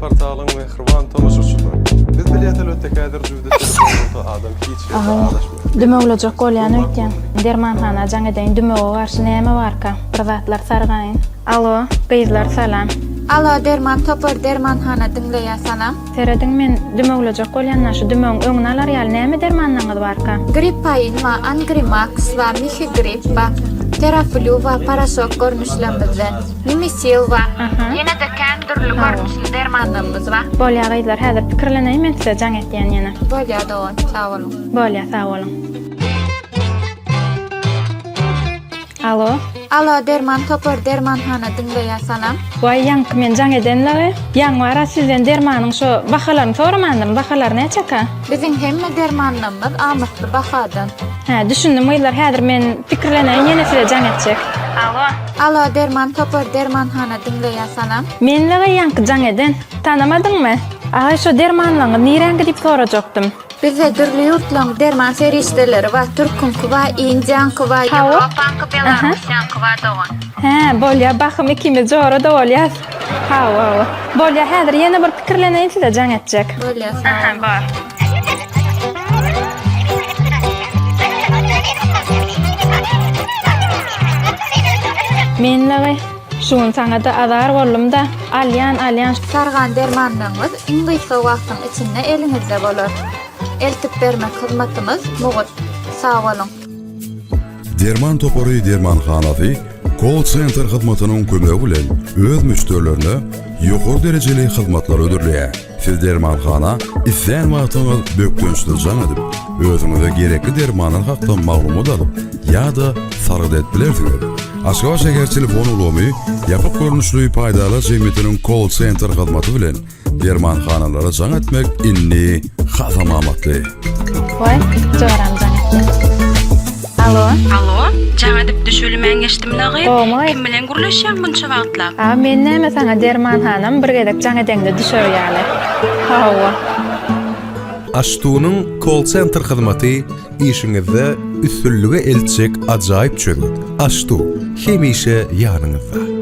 portalyň mähriban tomaşaçylary! Biz bilýäs elbetde häzir jübüde telefon bolsa adam hiç ýerde azaşmaýar. Dümewlejek bolýan öýtýän. Dermanhana jaň edeýin dümewe garşy näme barka? Bir zatlar sargaýyn. Alo, gyzlar salam. Alo derman topar dermanhana diňleýä salam. Serediň men dümewlejek bolýan-da şu dümewiň öňüni alar ýaly näme dermanlaňyz barka? Gripain ba, Angrimax ba, Mihigrip ba, Teraflu ba paraşok görnüşlerimizden, Nimisil ba. Ýene-de kän dürli görnüşli dermanlarymyz bar. Bolýa gyzlar häzir pikirleneýin men size jaň etýän ýene. Bolýa dogan sag boluň. Bolýa sag boluň. Alo. Alo derman topar dermanhana diňleýä salam. Waý ýaňky men jaň edenligi ýaňy bara sizden dermanyň şo bahalaryny soramandym bahalary näçeka? Biziň hemme dermanlarymyz amatly bahadan. Hä düşündim gyzlar häzir men pikirleneýin ýene size jaň etjek. Alo. Alo derman topar dermanhana diňleýä salam. Menligi ýaňky jaň eden. Tanamadyňmy? Agaý şo dermanlaryňyz niräňki diýip sorajakdym. Bizde dürli ýurtlaryň derman serişdeleri bar, türküňki bar, indiýaňky bar, ýewropaňky, belarussiýaňky bar dogan. Hä, bolýa, bahym ikimiz jora-da bolýas. Hawa, hawa. Bolýa, häzir ýene bir pikirleneýin size jaň etjek. Bolýa, sag bol. Aha, bor. Menligi, şu gün saňa-da azar boldum-da. Alýan, alýan. Sargan dermanlaryňyz Iň gysga wagtyň içinde eliňizde bolar. Eltip bermek hyzmatymyz mugt. Sag boluň! Derman topary dermanhanasy Call Center hyzmatynyň kömegi bilen öz müşderilerine ýokary derejeli hyzmatlary hödürleýär. Siz dermanhana islän wagtyňyz bökdençsiz jaň edip, özüňize gerekli dermanlar hakda maglumat alyp ýa-da sargyt edip bilersiňiz. Aşgabat şäher telefon ulgamy ýapyk görnüşli paýdarlar jemgyýetiniň Call Center hyzmaty bilen dermanhanalara jaň etmek indi hasam amatly. Waý, joram jaň etdi. Alo. Alo, jaň edip düşübilmän geçdim dagy. Gowmy? Kim bilen gürleşýäň bunça wagtlap? A men näme saňa dermanhanam bir gezek jaň edeňde düşer ýaly. Hawa. Aştunyň Call Center hyzmaty Işiňizde üstünlige eltjek ajaýyp çözgüt. Aştu, hemişe ýanyňyzda!